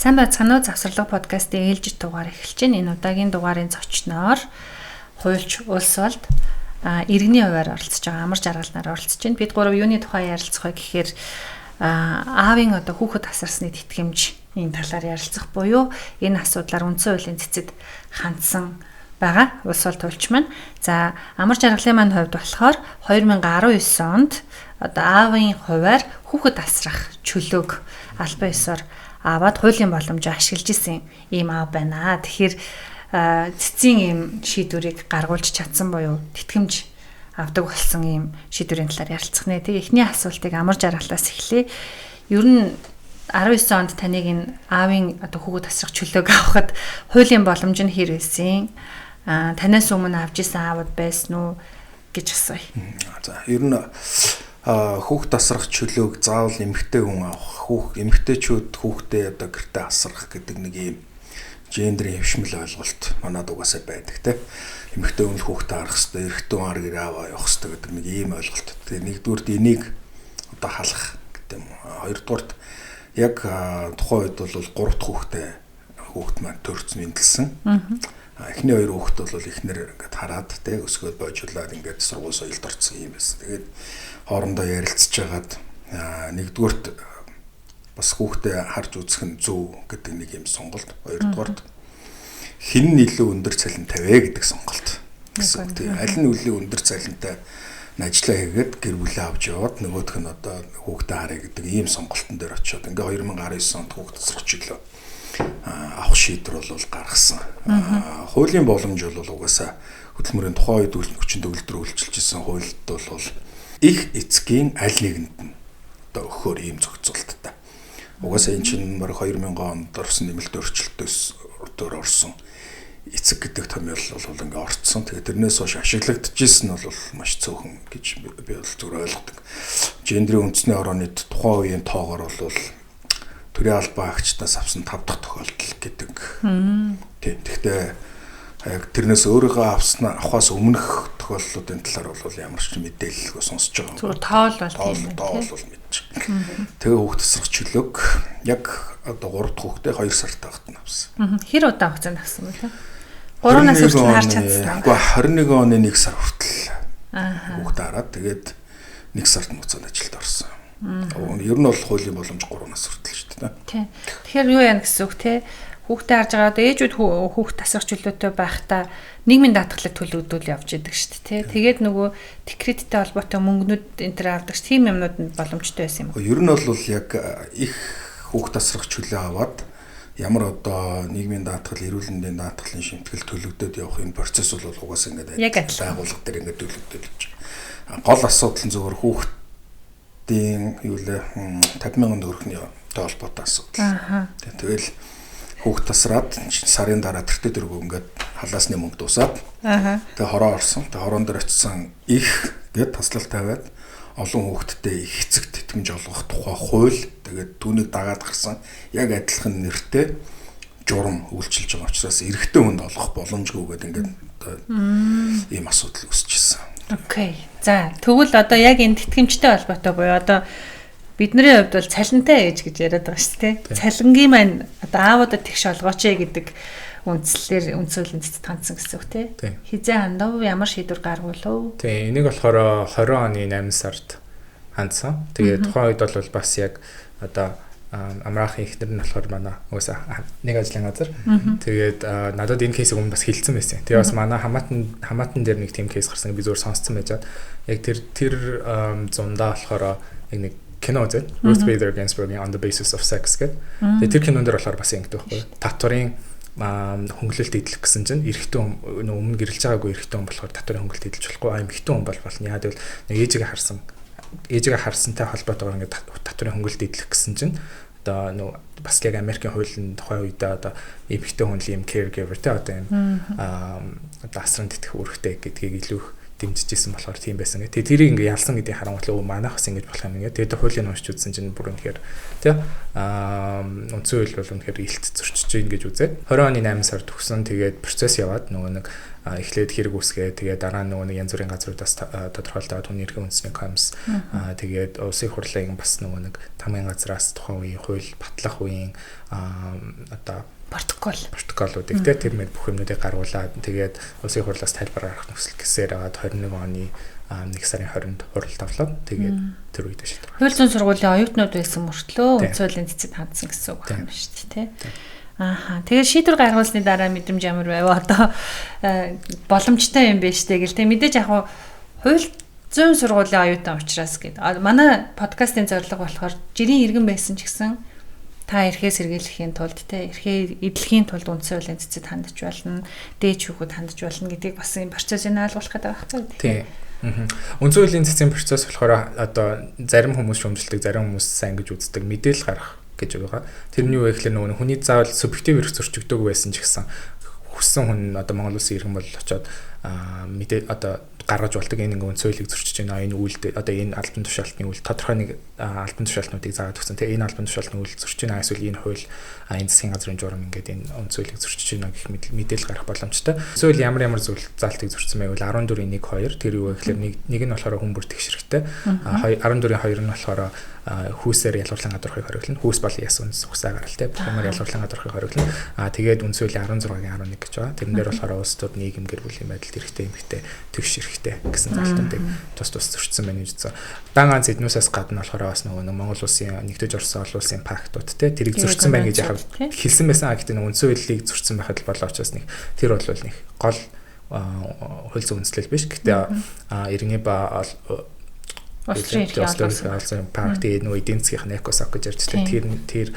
Сайн байцгаана уу? Завсарлага подкастын ээлжит дугаар эхэлж байна. Энэ удаагийн дугаарын зочноор хуульч улс болд иргэний хувиар оролцож байгаа Амар Жаргалнаар оролцож байна. Бид гурав юуны тухай ярилцах вэ гэхээр аавын одоо хүүхэд асарсны тэтгэмж энэ талаар ярилцах буюу энэ асуудлаар үндсэн хуулийн цэцэд хандсан байгаа улс бол хуульч маань. За, Амар Жаргалын маань хувьд болохоор 2019 онд одоо аавын хувиар хүүхэд асрах чөлөөг албан ёсоор аваад хуулийн боломжоо ашиглаж исэн ийм аав байна. Тэгэхээр цэцгийн ийм шийдвэрийг гаргуулж чадсан буюу тэтгэмж авдаг болсон ийм шийдвэрийн талаар ярилцах нэ. Тэгээ эхний асуултыг Амар Жаргалаас эхлэе. Ер нь 19 онд таныг энэ аавын одоо хүүхэд асрах чөлөөг авахад хуулийн боломж нь хэр байсан? Танаас өмнө авч исэн аавууд байсан уу гэж асууя. За, ер нь хүүхд асрах чөлөөг заавал эмэгтэй хүн авах, хүүх эмэгтэйчүүд хүүхдээ одоо гэртээ асрах гэдэг нэг ийм гендерийн хэвшмэл ойлголт манад угаасаа байдаг те. Эмэгтэй хүн л хүүхдээ харах хэвээр, эрэгтэй хүн ар гэрээ аваа явах хэвээр гэдэг нэг ийм ойлголт. Тэгээ нэгдүгüрт энийг одоо халах гэдэг юм. Хоёрдугаарт яг тухайн үед бол 3 дахь хүүхдээ хүүхд маань төрсөн, мэндэлсэн. Эхний хоёр хүүхэд бол эхнэр ингээд хараад те өсгөөд бойжуулаад ингээд сургууль соёлд орсон юм байсан. Тэгээд хоорондоо ярилцж хагаад нэгдүгüрт бас хүүхдээ харж үзэх нь зөв гэдэг нэг юм сонголт. Хоёрдугаарт хэн нь илүү өндөр цалинтай вэ гэдэг сонголт гэсэн. Тэгээ аль нь илүү өндөр цалинтай ажиллаа хийгээд гэр бүлээ авч яваад нөгөөх нь одоо хүүхдээ харъя гэдэг ийм сонголтон дээр очиод ингээ 2019 онд хүүхд асрах чөлөө авах шийдвэр бол гаргасан. Хуулийн боломж бол угаасаа хөдөлмөрийн тухайн үед хүчин төгөлдөр үйлчилж исэн хуульд бол их эцгийн аль нэгэнд нь одоо өгөхөөр ийм зохицуулттай. Угаасаа энэ чинь бараг 2000 онд орсон нэмэлт өөрчлөлтөөс өөр орсон эцэг гэдэг томьёол бол ингээ орцсон. Тэгээ тэрнээс хойш ашиглагдчихсэн нь бол маш цөөхөн гэж би бол зүгээр ойлгодог. Гендрийн үндэсний орооны тухайн үеийн тоогоор бол төрийн албан агчдаас авсан 5 дахь тохиолдол гэдэг. Тийм. Гэхдээ яг тэрнээс өөрийгөө авсан авахаас өмнөх тохиолдлуудын талаар бол ямар ч мэдээлэлгүй сонсож байгаа. Зүгээр тоол бол тийм ээ. Тоол бол мэдж. Тэгээ хүүхд асрах чөлөөг яг одоо 3 дахь хүүхдээ 2 сартай байхад нь авсан. Хэр удаан хугацаанд авсан бэ те? 3 нас хүртэл харж чадсан. Үгүй 21 оны 1 сар хүртэл. Хүүхдээ хараад тэгээд 1 сард буцаад ажилд орсон. Ер нь бол хуулийн боломж 3 нас хүртэл шүү дээ. Тийм. Тэгэхээр юу яана гэсэн үг те? Хүүхдээ харж байгаа одоо ээжүүд хүүхд тасрах чөлөөтэй байхдаа нийгмийн даатгалыг төлөгдөл явж идэг шүү дээ. Тэгээд нөгөө декреттэй холбоотой мөнгнүүд энэ төр авдаг ш. Тийм юмнууд нь боломжтой байсан юм уу? Ер нь бол яг их хүүхд тасрах чөлөө аваад ямар одоо нийгмийн даатгал, эрүүл мэндийн даатгалын шимтгэл төлөгдөд явах энэ процесс бол угаасаа ингээд байгууллага дээр ингээд төлөгдөд явж байгаа. Гол асуудал нь зөвхөн хүүхдийн юу лээ 50 мянган төгрөгийн холбоотой асуудал. Тэгэл хүүхд тасраад сарын дараа тэртээ дөрвөө ингээд халаасны мөнгө дуусаад. Тэгээ хороо орсон. Тэгээ хороон дээр очисон их гэд таслал тавиад олон хүүхэдтэй их эцэг тэтгэмж олгох тухай хууль тэгээд түүнийг дагаад гарсан яг адилхан нэртэй журам үйлчилж байгаа учраас эрэгтэй хүнд олгох боломжгүй гэдэг ингээд ийм асуудал үүсэж ирсэн. Окей. За, тэгвэл одоо яг энэ тэтгэмжтэй холбоотой буюу одоо бидний хувьд бол цалинтай ээж гэж яриад байгаа шүү дээ. Цалингийн маань одоо аавуудад тэгш олгооч ээ гэдэг үндслээр үндсүүлийн цэцэд хандсан гэсэн үг тий. Хизээ хандав, ямар шийдвэр гаргуулв? Тийм, энийг болохоор 20 оны 8 сард хандсан. Тэгээ тухайн үед бол бас яг одоо амраахын эхнэр нь болохоор манай угаасаа нэг ажлын газар. Тэгээд надад энэ кейсийг өмнө бас хэлсэн байсан. Тэгээ бас манай хамаатан дээр нэг тийм кейс гарсан би зүгээр сонсцсон байжгаад яг тэр зундаа болохоор яг нэг кино үзээд Ruth Bader Ginsburg-ийн On the Basis of Sex гэдэг. Тэгээ тэр кинон дээр болохоор бас ингэдэг байхгүй. Татварын хөнгөлөлт эдлэх гэсэн чинь эрэгтэй хүн өмнө гэрэлж байгаагүй эрэгтэй хүн болохоор татварын хөнгөлөлт эдэлж болохгүй. А эмэгтэй хүн бол болно. Яа гэвэл нэг ээжигээ харсантай холбоотойгоор ингээд татварын хөнгөлөлт эдлэх гэсэн чинь одоо нөө бас яг Америкийн хуулийн тухайн үедээ одоо эмэгтэй хүн л юм caregiver те одоо юм одоо асран тэтгэх үүрэгтэй гэдгийг илүү Дэмжиж исэн болохоор тийм байсан гэх. Тэгээ тэрийг ингээ ялсан гэдгийг харангуйтлаа манайх бас ингэж болох юм ингээ. Тэгээд хуулийн уншиж үзсэн чинь бүр үнэхээр тий үндсэн хууль бол үнэхээр илт зөрчиж гин гэж үзээд 20 оны 8 сард төгсөн. Тэгээд процесс яваад нөгөө нэг эхлээд хэрэг үүсгээ, тэгээд дараа нь нөгөө нэг янз бүрийн газруудаас тодорхойлоод хүний эрхийн үндэсний комисс, тэгээд улсын хурлын бас нөгөө нэг тамгын газраас тухайн үеийн хууль батлах үеийн одоо протоколуудыг те тэр мэд бүх юмнуудыг гаргуулад, тэгээд улсын хурлаас тайлбар гаргах нөхцөл гэсээр аваад 21 оны 1 сарын 20-нд хурал тавлаад, тэгээд тэр үед шийдвэр. Хууль зүйн сургуулийн оюутнууд байсан мөртлөө үндсэн хуулийн цэцэд хандсан гэсэн үг байна шүү дээ, тий. Ааха. Тэгээд шийдвэр гаргуулсны дараа мэдрэмж ямар байв? Одоо боломжтой юм байна штэ гэл те. Мэдээж яг хууль зүйн сургуулийн оюутан учраас гээд. Манай подкастын зорилго болохоор жирийн иргэн байсан ч гэсэн та эрхээ сэргийлэхийн тулд те, эрхээ эдлэхийн тулд үндсэн хуулийн цэцэд хандаж болно, дээд шүүхүүд хандаж болно гэдгийг бас энэ процессыг ойлгох гэдэг байхгүй. Тийм. Үндсэн хуулийн цэцгийн процесс болохоор одоо зарим хүмүүс шүүмжилдэг, зарим хүмүүс сайн гэж үздэг, мэдээлэл гаргах гэж байгаа. Тэр нь юу вэ гэхээр нөгөө хүний заавал субъектив эрх зөрчигдөг байсан ч гэсэн хүссэн хүн одоо Монгол улсын иргэн бол очоод мэдээ одоо гаргаж болдог, энэ ингээ үндсэн хуулийг зөрчиж байна. Энэ үйлд одоо энэ албан тушаалтны үйл тодорхой нэг албан тушаалтнуудыг заагаад өгсөн. Тэгээ энэ албан тушаалтны үйл зөрчиж байна. Эсвэл энэ хууль, энэ засгийн газрын журам ингээд энэ үндсэн хуулийг зөрчиж байна гэх мэдээлэл гаргах боломжтой. Үндсэн хууль ямар ямар зүйл заалтыг зөрчсөн байвал 14-ийн 1 2 тэр юу вэ гэхээр нэг нь болохоор хүн бүр тэгш хэрэгтэй. 14-ийн 2 нь болохоор хүүсээр ялгуурлан гадуурхыг хориглоно. Хүүс бол яс үнс угсаа гарал те. Бүх юмар ялгуурлан гадуурхыг хориглоно. Тэгээд үндсэн хуулийн 16-гийн 11 гэж байгаа. Тэрэн дээр болохоор улс төр нийгэм гэр бүлийн байдалд эрхтэй эмэгтэй тэгш эрхтэй гэсэн залтуудыг тус тус зөрчсөн байна гэж үзсэн. Дан ганц эднүүсээс гадна болохоор бас нөгөө Монгол улсын нэгдэж орсон олон улсын пактууд те тэрийг зөрчсөн байна гэж яг хэлсэн байсан. Гэхдээ нөгөө үндсэн хуулийг зөрчсөн байхад л болоо учраас нэг тэр бол нэг гол хууль зүйн үндэслэл биш. Гэхдээ иргэний ба Улсын эрхийн олон пакт нөгөө эдийн засгийн ECOSOC гэж ярьжлаа. Тэр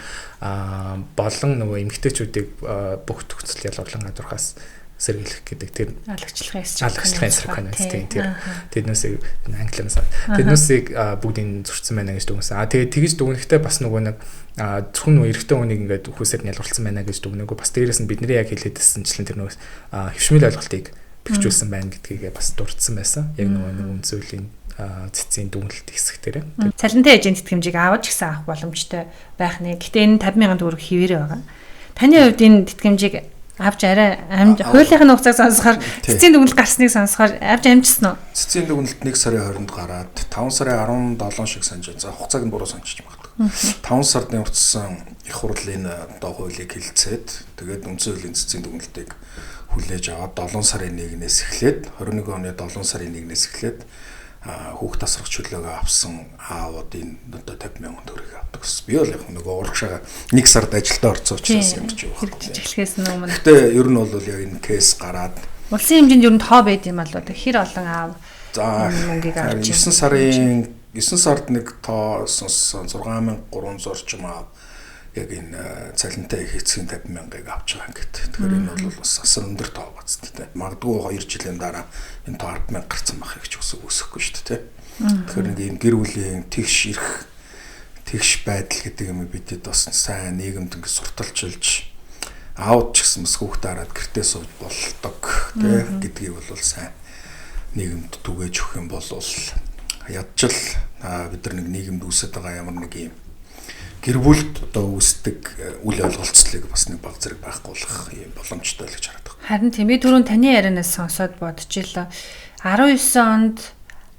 болон нөгөө эмэгтэйчүүдийг бүх төгсөл ялгуурлан гадуурхаас сэргийлэх гэдэг тэр алагчлахын эсрэг конвенц тийм тэр тэднээсийг англиар тэднээсийг бүгдийг зөрчсөн байна гэж дүгнсэн. Тэгээд тэгж дүгнэхдээ бас нөгөө нэг зөвхөн нөгөө эрэгтэй хүнийг ингээд хүүсээр нь ялгуулсан байна гэж дүгнээгүй. Бас дээрэс нь бидний яг хэлээдсэн тэр нөгөө хэвшмэл ойлголтыг бэхжүүлсэн байна гэдгийг бас дурдсан байсан. Яг нөгөө нэг үндсэн хуулийн цэцгийн дүгнэлт хэсэг дээр. Цалинтай эжийн тэтгэмжийг авч гисэн авах боломжтой байх нэ. Гэтэ энэ 50,000 төгрөг хэвээрээ байгаа. Таны хувьд энэ тэтгэмжийг авч арай хуулийнхын хугацааг сонсохоор цэцгийн дүгнэлт гарсныг сонсохоор авч амжсан уу? Цэцгийн дүгнэлт 1 сарын 20-нд гараад 5 сарын 17 шиг санаж байна. За хугацааг нь буруу санчиж магадгүй. 5 сард нэмэгдсэн их хурлын одоо хуулийг хэлцээд тэгээд үндсэн хуулийн цэцгийн дүгнэлтийг хүлээж аваад 7 сарын 1-ээс эхлээд 21 оны 7 сарын 1-ээс эхлээд хүүхд тасрах чөлөөгөө авсан аавууд энэ одоо 50,000 төгрөг авдаг гэсэн. Би бол яг нөгөө урагшаага 1 сард ажилдаа орсон учраас юм чи юу. Хэрэгжиж эхлэхээс өмнө. Гэтэ ер нь бол яг энэ кейс гараад улсын хэмжээнд ер нь тоо байд юм болоо. Хэр олон аав мөнгийг авч 9 сард нэг тоо сонссон 6300 орчим аав яг энэ цалинтай их эцгийн 50,000-ыг авч байгаа ингээд. Тэгэхээр энэ бол бас асар өндөр тоо бац тээ. Магадгүй 2 жилийн дараа энэ тоо 10,000 гарсан байхыг ч үсэхгүй шүү дээ. Тэгэхээр нэг ийм гэр бүлийн тэгш эрх тэгш байдал гэдэг юм бидэд бас сайн нийгэмд ингэ сурталчилж аауд ч гэсэн бас хүүхдээ хараад гэртээ сууж болдог тий гэдгийг бол сайн нийгэмд түгээж өгөх юм бол ядчил бид нар нэг нийгэмд үүсэж байгаа ямар нэг ийм гэр бүлд одоо үүсдэг үл ойлголцлыг бас нэг баг зэрэг байхгүй болох юм боломжтой л гэж хараад байгаа. Харин тийм, би түрүүн таны ярианаас сонсоод бодчихлоо. 19 онд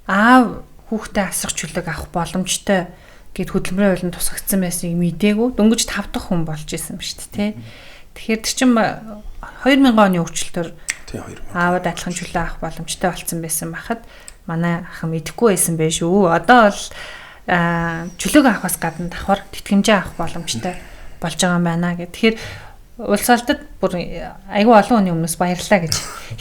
аав хүүхдээ асрах чөлөөг авах боломжтой гэд хөдөлмөрийн хуулинд тусгагдсан байсныг мдээгүй. Дөнгөж 5 дахь хүн болж исэн юм шүү дээ, тий. Тэгэхээр тэр чинь 2000 оны өөрчлөлтөөр аавд адилхан чөлөө авах боломжтой болсон байсан бахад манай ах мэдэхгүй байсан байх шүү. Одоо бол чөлөөг авахаас гадна давхар тэтгэмжээ авах боломжтой болж байгаа юм байна гэх. Тэгэхээр улс олдод бүр айгүй олон хүний өмнөөс баярлалаа гэж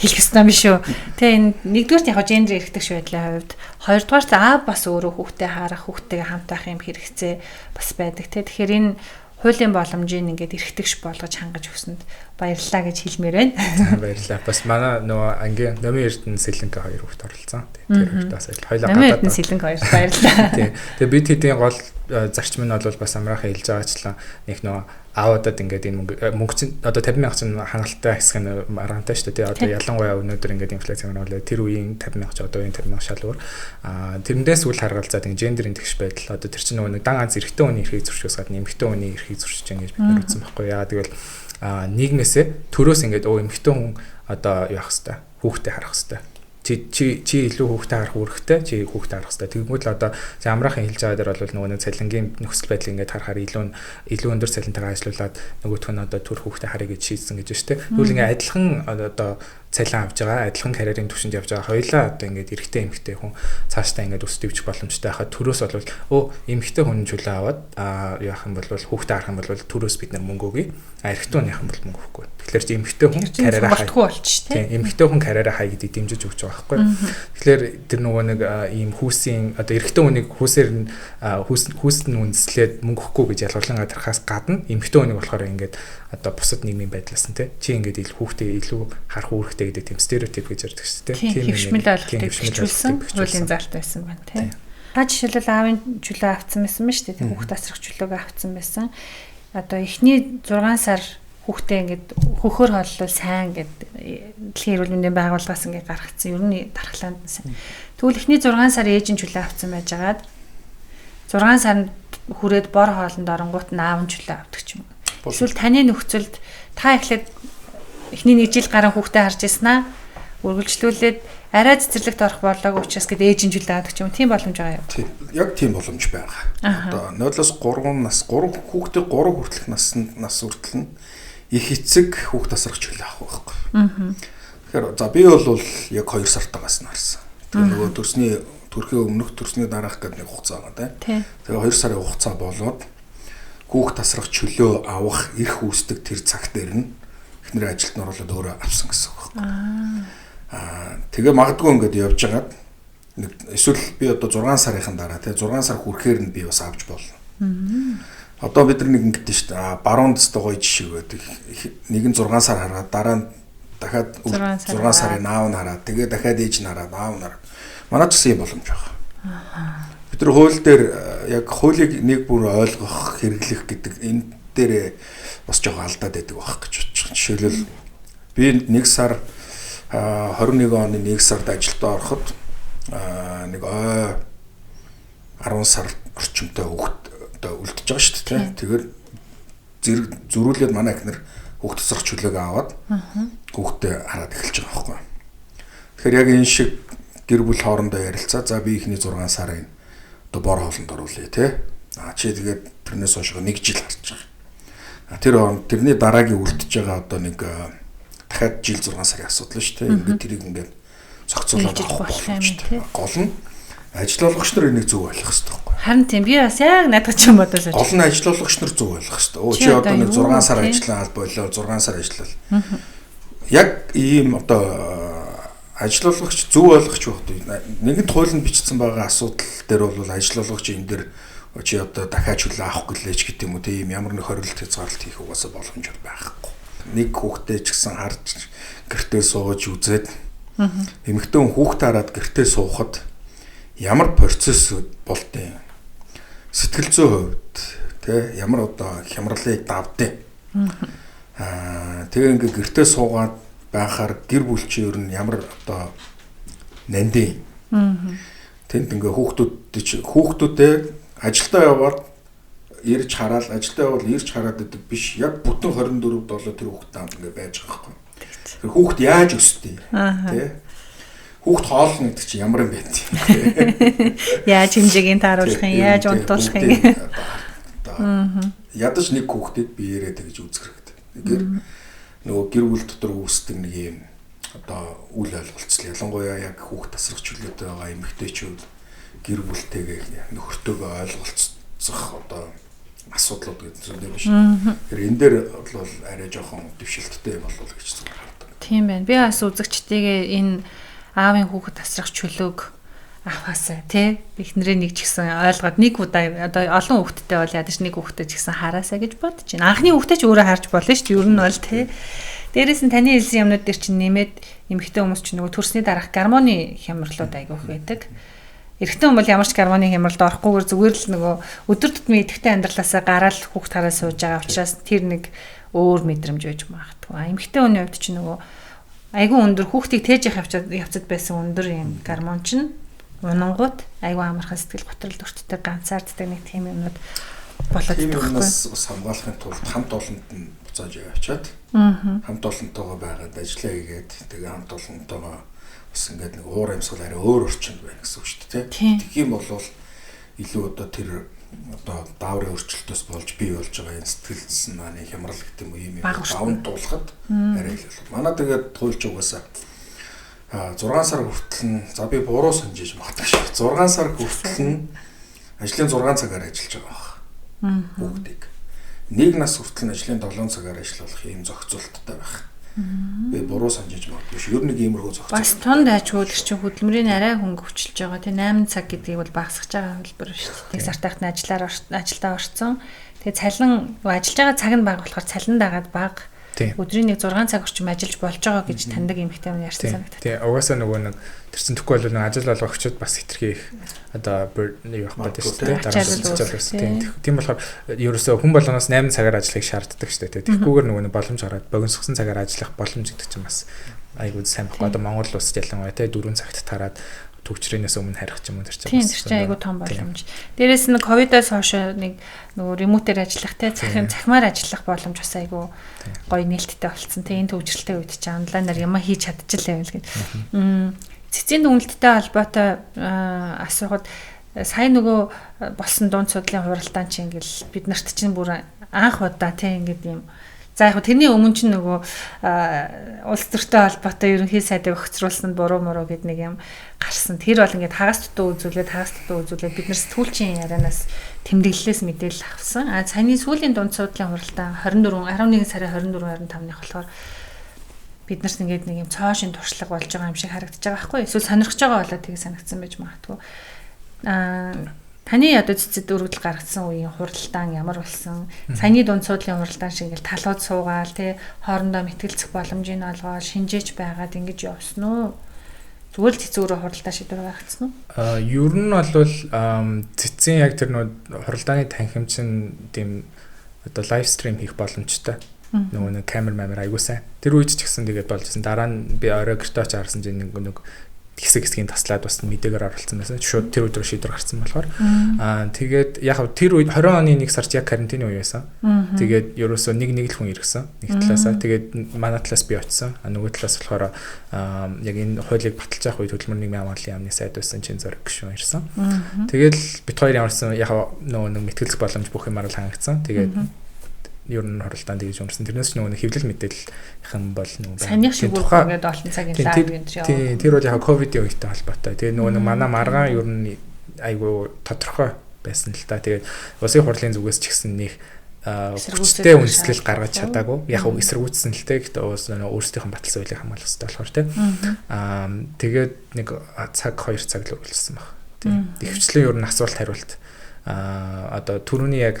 хэлэх ёстой юм биш үү? Тэ энэ нэгдүгээрт яг гендер эрхтгш байдлын хувьд, хоёрдугаарт аав бас өөрөө хүүхдээ харах, хүүхдтэйгээ хамт байх юм хэрэгцээ бас байдаг тэ. Тэгэхээр энэ хуулийн боломжийг ингээд эрхтгш болгож хангаж өгсөнд баярлалаа гэж хэлмээр байна. Баярлалаа. Бас манай нөгөө ангийн Номын Эрдэнэ Сэлэнкэ хоёр хүүхд оролцсон. Тэр хүүхд бас хоёлаа гадаад. Номын Эрдэнэ Сэлэнкэ хоёрт баярлалаа. Тийм. Тэгээ бид хэдийн гол зарчим нь бол бас амраахан хэлж байгаачлан нэг нөгөө аавуудад ингээд энэ мөнгө чинь одоо 50 мянга чинь хангалттай хэсэг нь маргаантай шүү дээ. Одоо ялангуяа өнөөдөр ингээд инфляц ямар болоо тэр үеийн 50 мянга ч одоо үеийн 50 мянга шал өөр. Тэрнээс үл харгалзаад ингээд гендерийн тэгш байдал одоо тэр чинь нөгөө нэг дан ганц эрэгтэй хүний эрхийг зөрчихөөс гадна эмэгтэй хүний эрхийг зөрчиж байгаа гэж бид нар үзсэн байхгүй яа. Тэгвэл нийгмээсээ төрөөс ингээд эмэгтэй хүн одоо яах хэвээр хүүхдээ харах хэвээр чи илүү хүүхдээ харах үүрэгтэй, чи хүүхдээ харах хэрэгтэй. Тэгмүүд л одоо замраахан хэлж байгаа дээр бол нөгөө нэг цалингийн нөхцөл байдлыг ингээд харахаар илүү өндөр цалинтайгаа ажиллаулаад нөгөөх нь одоо төр хүүхдээ харъя гэж шийдсэн гэж байна шүү дээ. Тэгвэл ингээд адилхан одоо цалин авж байгаа, адилхан карьерийн түвшинд явж байгаа хоёулаа одоо ингээд эрэгтэй эмэгтэй хүн цаашдаа ингээд өсөж дэвжих боломжтой байхад төрөөс бол эмэгтэй хүн чөлөө аваад яах юм бол хүүхдээ харах юм бол төрөөс бид нар мөнгө өгье. Эрэгтэй хүн яах юм бол мөнгө өгөхгүй. Тэгэхээр чи эмэгтэй хүн карьераа хаяхгүй болчих тийм. Эмэгтэй хүн карьераа хай гэдгийг дэмжиж өгч байгаа байхгүй. Тэгэхээр тэр нөгөө нэг ийм хүүсийн одоо эрэгтэй хүнийг хүүсээр нь хүүс нь үндэслээд мөнгө өгөхгүй гэж ялгарлан гадархаас гадна эмэгтэй хүнийг болохоор ингээд одоо бусад нийгмийн байдлаас нь те чи ингээд илүү хүүхдээ илүү харах үүрэгтэй гэдэг тийм стереотип гэж ярьдаг шүү дээ. Тийм хэвшмэл ойлголтыг бэхжүүлсэн хуулийн заалт байсан байна те. Та жишээлбэл аавын чөлөө авцсан байсан ба шүү дээ. Хүүхд асрах чөлөөгөө авцсан байсан. Одоо эхний 6 сар хүүхдээ ингээд хөхөр хооллол сайн гэд дэлхийн эрүүл мэндийн байгууллагаас ингээд гаргацсан. Ер нь дархлаанд нь сайн. Тэгвэл эхний 6 сар ээж нь чөлөө авцсан байжгаад 6 сард хүрээд бор хоолнд оронгууд нь аав нь чөлөө авдаг ч юм уу. Эсвэл таны нөхцөлд та эхлээд эхний нэг жил гарan хүүхдээ харж ирсэн аа. Үргэлжлүүлээд арай цэцэрлэгт орох болоогүй учраас гээд ээж нь чөлөө авдаг ч юм. Тийм боломж байгаа юу? Тийм. Яг тийм боломж байгаа. Одоо 0-3 нас 3 хүүхдээ 3 хүртэлх нас хүртэл нь их эцэг хүүхд асрах чөлөө авах байхгүй. Тэгэхээр за би бол яг 2 сартаагаас нь харсан. Тэгээ нөгөө төрсний төрхийн өмнөх төрсний дараах гэдэг нэг хугацаа байгаа тийм. Тэгээ 2 сарын хугацаа болоод хүүхд асрах чөлөө авах эрх үүсдэг тэр цаг дээр нь эхнэрээ ажилд нь оруулаад өөрөө авсан гэсэн үг байхгүй. Тэгээ магадгүй ингээд явж байгаад нэг эсвэл би одоо 6 сарынхан дараа тий 6 сар хүрэхээр нь би бас авч болно. Одоо бид нар нэг ингэдэж шүү дээ. Баруун дэстэй гоё жишээ байдаг. Нэг нь 6 сар хараад дараа нь дахиад 6 сарын аав нь хараад тэгээ дахиад ээж нь хараад аав нь хараад. Манай ч гэсэн юм боломж байна. Бид нар хууль дээр яг хуулийг нэг бүр ойлгох, хэрэглэх гэдэг энэ дээр бас жоохон алдаад байдаг байх гэж бодож байна. Жишээлбэл би 1 сар 21 оны 1 сард ажилдаа ороход нэг ой 10 сар орчимтой хүүхэд одоо үлдэж байгаа шүү дээ. Тэгэхээр зэрэг зөрүүлээд манай эхнэр хүүхд тусрах чөлөөгөө аваад хүүхдээ хараад эхэлж байгаа байхгүй. Тэгэхээр яг энэ шиг гэр бүл хоорондоо ярилцаа. За би эхний 6 сарын одоо бор хоолнд оруулъя те. Чи тэгээд тэрнээс хойш нэг жил харж байгаа. Тэр хооронд тэрний дараагийн үлдэж байгаа одоо нэг дахиад жил 6 сарын асуудал шүү дээ. Ингээд тэрийг ингээд зохицуулаад авах боломжтой. Гол нь ажил олгогч нар энийг зөв ойлгох хэрэгтэй байхгүй. Харин тийм би бас яг надад ч юм бодож. Гол нь ажил олгогч нар зөв ойлгох хэрэгтэй. Өө чи одоо нэг 6 сар ажиллаа болоо 6 сар ажиллал. Яг ийм одоо ажил олгогч зөв ойлгоч байх. Нэгэнт хуулинд бичсэн байгаа асуудал дээр бол ажил олгогч энэ дээр чи одоо дахиад чөлөө авах гэлээч гэдэг юм уу тийм ямар нэг хорилт хязгаарлалт хийх угаасаа боломж байхгүй. Нэг хүүхдээ ч гэсэн харж гэртээ сууж үзээд эмэгтэй хүн хүүхдээ хараад гэртээ суухад ямар процесс болдیں۔ Сэтгэл зүйн хувьд тэ ямар одоо хямралыг давдیں۔ Тэгээ ингээ гэртээ суугаад байхаар гэр бүл чи ер нь ямар одоо нандин. Тэнд ингээ хүүхдүүдээ ажилдаа яваад ирж хараад ажилдаа явбал ирж хараад байдаг биш. Яг бүтэн 24/7 тэр хүүхдтэй хамт ингээ байж байгаа байхгүй. Тэр хүүхд яаж өсдөй тэ? Хүүхд хоолно гэдэг чинь ямар юм бэ тийм. Яаж хэмжээг нь тааруулах юм, яаж унтуулах юм. Ядаж нэг хүүхдэд биеэрээ тэгж үзэх хэрэгтэй. Тэгэхээр нөгөө гэр бүл дотор үүсдэг нэг юм одоо үл ойлголцол. Ялангуяа яг хүүхд тасрах чөлөөтэй байгаа эмэгтэйчүүд гэр бүлтэйгээ нөхөртөөгөө ойлголцох одоо асуудлууд гэдэг зүйл биш. Тэгэхээр энэ дээр бол арай жоохон дэвшилттэй болов уу гэж зүгээр хардаг. Тийм байна. Би бас үзэгчдийгээ энэ аавын хүүхэд тасрах чөлөөг авахаасаа тий эхнэрээ нэг ч гэсэн ойлгоод нэг удаа одоо олон хүүхэдтэй бол ядаж нэг хүүхэдтэй ч гэсэн хараасаа гэж бодож байна. Анхны хүүхдээ ч өөрөө харж болно шүү дээ. Ер нь бол тий. Дээрээс нь таны хэлсэн юмнууд дээр чинь нэмээд эмэгтэй хүмүүс чинь нөгөө төрсний дараах гормоны хямралууд айгүйх байдаг. Эрэгтэй хүн бол ямар ч гормоны хямралд орохгүйгээр зүгээр л нөгөө өдөр тутмын идэвхтэй амьдралаасаа гараал хүүхд хараа сууж байгаа учраас тэр нэг өөр мэдрэмж байж магадгүй. А эмэгтэй хүний хувьд чинь нөгөө айгүй өндөр хүүхдийг тээж явах явцад байсан өндөр юм гормон чинь унангууд айгүй амархан сэтгэл готрол өртдөг, ганцаарддаг нэг тийм юмнууд болоод идэх байхгүй. Бас хамгаалахын тулд хамт олонд нь буцааж яваачаад хамт олонтойгоо байгаад ажиллаа хийгээд тэгээ хамт олонтойгоо бас ингээд нэг уур амьсгал арай өөр орчинд байна гэсэн үг шүү дээ. Тэгэх юм бол илүү одоо тэр одоо дааврын өөрчлөлтөөс болж бий болж байгаа энэ сэтгэл санааны хямрал гэдэг юм уу ийм юм даван дуулахад арай илүү. Манай тэгээд хуульч угаасаа 6 сар хүртэл нь за би буруу санжиж магадгүй шүү. 6 сар хүртэл нь ажлын 6 цагаар ажиллаж байгаа байх. Бүгдийг. Нэг нас хүртэл нь ажлын 7 цагаар ажиллах ийм зохицуулттай байх. Би буруу санжиж магадгүй шүү. Ер нь нэг иймэрхүү зохицуулт. Бас тунд айчгүй тэр чинь хөдөлмөрийн арай хөнгө хөвчилж байгаа. Тэ 8 цаг гэдгийг бол багасгаж байгаа хөлбөр шүү дээ. Нэг сартайх нь ажилдаа орцсон. Тэгээ цалин ажиллаж байгаа цаг нь бага болохоор цалин дагаад бага. Өдрийн нэг 6 цаг орчим ажиллаж болж байгаа гэж таньдаг эмэгтэй хүн ярьсан санагдав. Тий, угаасаа нөгөө нэг тэр чинь тэгэхгүй бол нэг ажил олгогчид бас хитрхи их одоо юу явах гэдэг шүү дээ. Дараа нь тийм болохоор ерөөсөө хүн болгоноос 8 цагаар ажиллахыг шаарддаг шүү дээ. Тэгхгүйгээр нөгөө нэг боломж гараад богиносгосон цагаар ажиллах боломж гэдэг чинь бас айгүй сайн байхгүй. Одоо Монгол улсад ялангуяа тий 4 цагт тараад төвчрэнээс өмнө харих ч юм уу тэр чинь. Тийм тэр чинь айгүй том боломж. Дээрээс нь ковидоос хойш нэг нөгөө ремоутээр ажиллах те цахимаар ажиллах боломж бас айгүй гоё нээлттэй болцсон. Тэ энэ төвжирэлтэй үед чинь онлайнаар юм хийж чадчихлаа байл гэд. Цэцгийн дүгнэлттэй холбоотой асуухад сая нөгөө болсон дунд судлалын хуралдаан чинь ингээл бид нарт чинь бүр анх удаа те ингээд юм. За яг тэрний өмнө чинь нөгөө улс төртэй холбоотой ерөнхий сайдыг өгцрүүлсэн нь буруу муруу гэд нэг юм гарсан. Тэр бол ингээд хагас дутуу үзүүлээд бид нар сэтгүүлчийн ярианаас тэмдэглэлээс мэдээлэл авсан. А саяны сүүлийн дунд судлалын хуралдаан 24 11 сарын 24 25-ных болохоор бид нарт ингээд нэг юм цоо шин туршлага болж байгаа юм шиг харагдаж байгаа байхгүй. Эсвэл сонирхож байгаа болоо тийг санагдсан байж магадгүй. Таны одоо цэцэд өргөдөл гаргацсан үеийн хуралдаан ямар болсон? Саяны дунд суудлын хуралдаан шиг ингээл талууд суугаал тий хоорондоо мэтгэлцэх боломжийг олгоод шинжээч байгаад ингэж явсан уу? Зүгээр л цэцэн өөрөө хуралдаа шийдвэр гаргацсан уу? Ер нь бол цэцэн яг тэр нөө хуралдааны танхим чинь тийм одоо лайв стрим хийх боломжтой. Нөгөө нэг камер мамер айгуу сайн. Тэр үед ч гэсэн тэгээд болж исэн. Дараа нь би орой гэртээ очиж харсан чинь нэг хэсэг хэсгийн таслаад бас мэдээгээр оролцсон байсан. Шууд тэр өдөр шийдвэр гарсан болохоор. Тэгээд яг тэр үед 20 оны 1 сард яг карантины үе байсан. Тэгээд ерөөсөө нэг л хүн иргэсэн. Нэг талаасаа тэгээд манай талаас би очисон. А нөгөө талаас болохоор яг энэ хуулийг баталж явах үед хөдөлмөр нийгмийн хамгааллын яамны сайд байсан Чин Зориг гишүүн ирсэн. Тэгээд бит хоёр ямарсан яг нөгөө нэг мэтгэлцэх боломж бүх юмар л хангагдсан. Тэгээд ер нь хуралдаан тэгж өнгөрсөн. Тэрнээс ч нөгөө хэвлэл мэдээлэл бол нөгөө санийх шиг ингээд олон цагийн лайв энэ төр. Тийм, тэр бол яг ковидын үетэй холбоотой. Тэгээд нөгөө нэг манай маргаан ер нь айгүй тодорхой байсан л та. Тэгээд улсын хурлын зүгээс ч гэсэн нэг хүчтэй үндэслэл гаргаж чадаагүй. Яг эсэргүүцсэн л те. Гэхдээ өөрсдийнх нь баталсан хуулийг хамгаалах хэрэгтэй болохоор те. Тэгээд нэг цаг 2 цаг л үргэлжилсэн баг. Тийм. Ихэвчлэн ер нь асуулт хариулт одоо түрүүний яг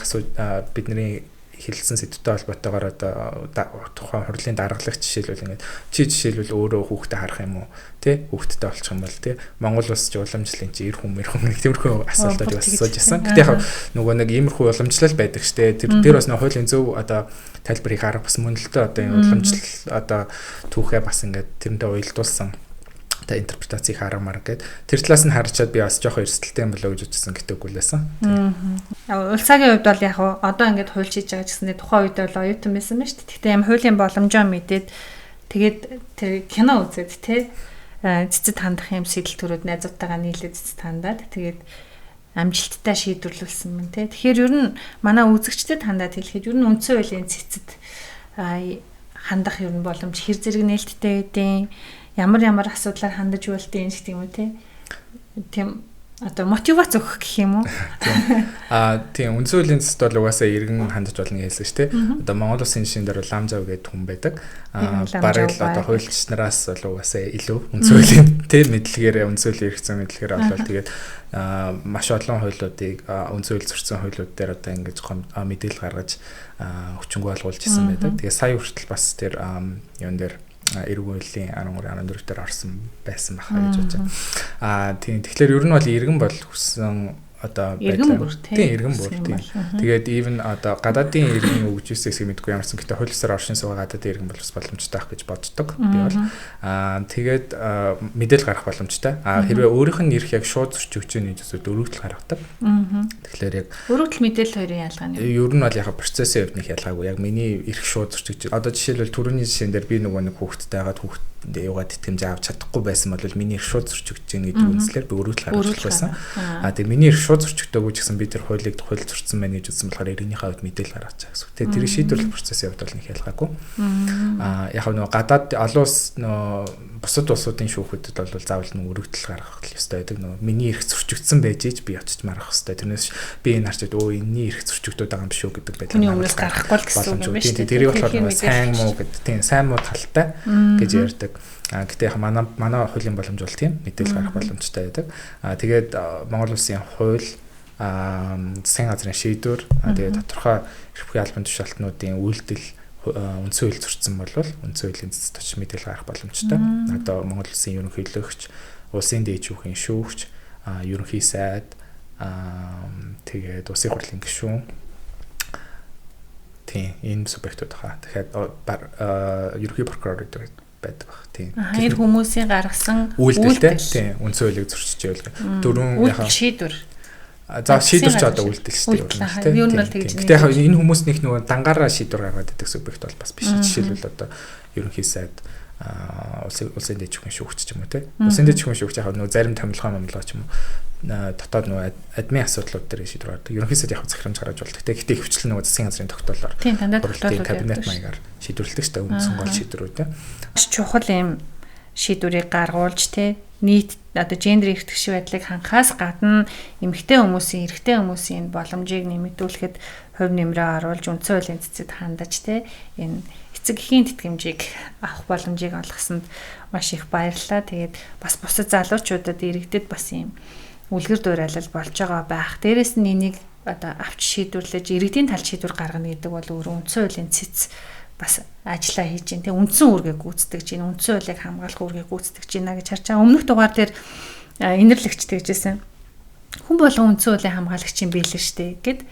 бидний хэлсэн сэдвтэй холбоотойгоор одоо тухайн хурлын даргалагч жишээлбэл ингээд чи жишээлбэл өөрөө хүүхдээ харах юм уу тий хүүхдтэй болчих юм бол тий Монгол улс чи уламжлалын чи эр хүн нэг тиймэрхүү асуултууд бас асууж исэн. Гэтэ яг нөгөө нэг иймэрхүү уламжлал байдаг штэ. Тэр бас нөгөө хуулийн зөв одоо тайлбар хийх арга бас мөн л дээ. Одоо энэ уламжлал одоо түүхээ бас ингээд тэрнтэй уялдуулсан та интерпретацийг арга марга гэд тэр талаас нь харчаад би бас жоохон эрсдэлтэй юм болоо гэж бодсон гэтээ үгүй лээсэн. Улсаагийн хувьд бол яг одоо ингээд хууль хийж байгаа гэсэндээ тухайн үед бол оюутан байсан байна шүү дээ. Гэхдээ юм хуулийн боломжоо мэдээд тэгээд тэр кино үзээд те цэцэд хандах юм сэтэл төрөөд найзуудтайгаа нийлээд цэцэд хандаад тэгээд амжилттай шийдвэрлүүлсэн мэн те. Тэгэхээр ер нь манай үзэгчдэд хандаад хэлэхэд ер нь үндсэн хуулийн цэцэд хандах ер нь боломж хэр зэрэг нээлттэй байдیں۔ Ямар асуудлаар хандаж болдیں гэх юм уу те. Тийм одоо мотивац өгөх гэх юм уу? Тийм үндсэн хуулийн цэцэд бол угаасаа иргэн хандаж болно гэж хэлсэн шүү дээ. Одоо Монгол улсын жишээн дээр бол Ламжав гэдэг хүн байдаг. Бараг л одоо хуульч нараас бол угаасаа илүү үндсэн хуулийн тэ мэдлэгээр үндсэн хуулийн эрх зүйн мэдлэгээр болол тэгээд маш олон хуулиудыг үндсэн хууль зөрчсөн хуулиуд дээр одоо ингэж мэдээлэл гаргаж хүчингү олгуулж исэн байдаг. Тэгээд сая хүртэл бас тэр юун дээр Эргэн хуулийн 13 14 дээр орсон байсан баха гэж бодож байна. Аа тийм, тэгэхээр ер нь бол иргэн бол хүссэн одоо Иргэн бүр тийм, иргэн бүр тийм. Тэгээд even одоо гадаадын иргэн өгж ирсэн хэсгийг мэдэхгүй ямарсан, гэтээ хууль ёсоор оршин суугаа гадаадын иргэн бол бас боломжтой байх гэж боддог. Би бол тэгээд мэдээлэл гаргах боломжтой. Хэрвээ өөрийнх нь эрх яг шууд зөрчигдөж байгаа гэж үзвэл өргөдөл гаргадаг. Тэгэхээр яг өргөдөл мэдээлэл хоёрын ялгаа нь ер нь бол яг процессын хувьд нэг ялгаагүй. Яг миний эрх шууд зөрчигдөж. Одоо жишээлбэл түрүүний жишээн дээр би нөгөө нэг хүүхэдтэй байгаад хүүхэд юугаа тэтгэмж авч чадахгүй байсан бол миний эрх шууд зөрчигдөж байгаа гэдэг үндслээр би өргөдөл гаргах байсан. Тэгээ миний эрх шууд зөрчигдөөгүй ч гэсэн би тэр хуулийг хууль зөрчсөн байна гэж үзсэн болохоор иргэнийхээ хувьд мэдээлэл гаргаж байгаа гэсэн. Тэгээ тэр шийдвэрлэх процессын хувьд бол нэг ялгаагүй. Яг нөгөө гадаад олон улс нөгөө бусад улсуудын шүүхүүдэд бол заавал нөгөө өргөдөл гаргах ёстой байдаг. Нөгөө миний эрх зөрчигдсөн байж ич би очиж маргах ёстой. Тэрнээс би энэ харчаад өө энэний эрх зөрчигдөд байгаа юм биш үү гэдэг байдлаар өмнөөс гаргахгүй л гэсэн үг юм байна шүү дээ. Тэрийг болохоор нөгөө сайн муу гэдэг тийм сайн муу талтай гэж ярьдаг. Гэтэ яг манай хуулийн боломж бол тийм мэдээлэл гаргах боломжтой байдаг. Тэгээд Монгол улсын хууль, засгийн газрын шийдвэр, тэгээд тодорхой эрх бүхий албан тушаалтнуудын үйлдэл үндсэн хууль зөрчсөн бол үндсэн хуулийн цэцэд очиж мэдээлэл гаргах боломжтой. Одоо Монгол улсын ерөнхийлөгч, улсын дээд шүүхийн шүүгч, ерөнхий сайд, тэгээд улсын хурлын гишүүн, тийм энэ субъектууд хаа. Тэгэхээр ерөнхий прокурор гэдэг байдаг баг. Тийм. Энэ хүмүүсийн гаргасан үйлдэл тийм үндсэн хуулийг зөрчиж байвал дөрвөн яг шийдвэр. За шийдвэр ч одоо үйлдэл шүү дээ. Юу нь бол тэгж. Гэтэ яг энэ хүмүүс нэг нөгөө дангаараа шийдвэр гаргаад байдаг субъект бол бас биш. Жишээлбэл одоо ерөнхий сайд, улсын дээд шүүхийн шүүгч ч юм уу те. Улсын дээд шүүхийн шүүгч яг нөгөө зарим томилгоо момлогоо ч юм уу дотоод нөгөө админ асуудлууд дээр шийдвэр гаргадаг. Ерөнхий сайд яг захирамж гаргаж болдог те. Гэтэ ихэвчлэн нөгөө засгийн газрын тогтоолоор тийм дандаа тогтоолууд кабинет маягаар шийдвэрлэдэг шүү дээ. Үндсэн гол шийдвэрүүд те. Маш чухал юм шийдвэрийг гаргуулж те нийт одоо гендер эрх дэвшил байдлыг хангахаас гадна эмэгтэй хүмүүсийн эрэгтэй хүмүүсийн боломжийг нэмэгдүүлэхэд хувь нэмрээ оруулж үндсэн хуулийн цэцэд хандаж те энэ эцэг эхийн тэтгэмжийг авах боломжийг олгосонд маш их баярлалаа. Тэгээд бас бусад залуучуудад иргэдэд бас юм үлгэр дуурайлал болж байгаа байх. Дээрээс нь энийг одоо авч шийдвэрлэж иргэдийн талд шийдвэр гаргана гэдэг бол өөрөө үндсэн хуулийн цэц бас ажиллаа хийж байна. Тэг үндсэн үүргийг гүйцэтгэж байна. Үндсэн хуулийг хамгаалах үүргийг гүйцэтгэж байна гэж харж байгаа. Өмнөх дугаар дээр инэрлэгч тэгжсэн. Хүн болгон үндсэн хуулийн хамгаалагч юм билээ штэ гэд.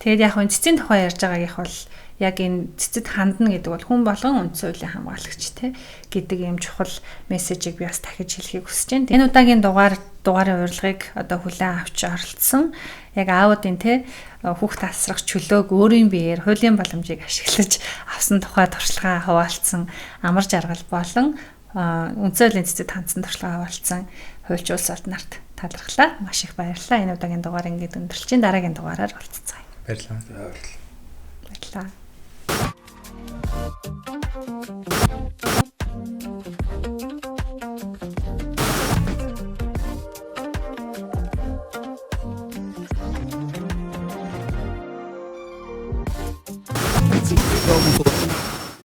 Тэгээд яг энэ цэцийн тухай ярьж байгаагийнх бол яг энэ цэцэд хандна гэдэг бол хүн болгон үндсэн хуулийн хамгаалагч те гэдэг ийм чухал мессежийг би бас дахиж хэлэхийг хүсэж байна. Энэ удаагийн дугаарын урилгыг одоо хүлээн авч оролцсон яг аавуудын те хүүхд тасрах чөлөөг өөрийн биеэр хуулийн боломжийг ашиглаж авсан тухай туршлагаа хуваалцсан амар жаргал болон үндсэн хуулийн цэцэд хандсан туршлагаа хуваалцсан хуульч улс олд нарт талархлаа. Маш их баярлалаа. Энэ удаагийн дугаар ингээд өндөрлөж чинь дараагийн дугаараар уулзцгаая. Баярлалаа. Баярлалаа. Баярлалаа.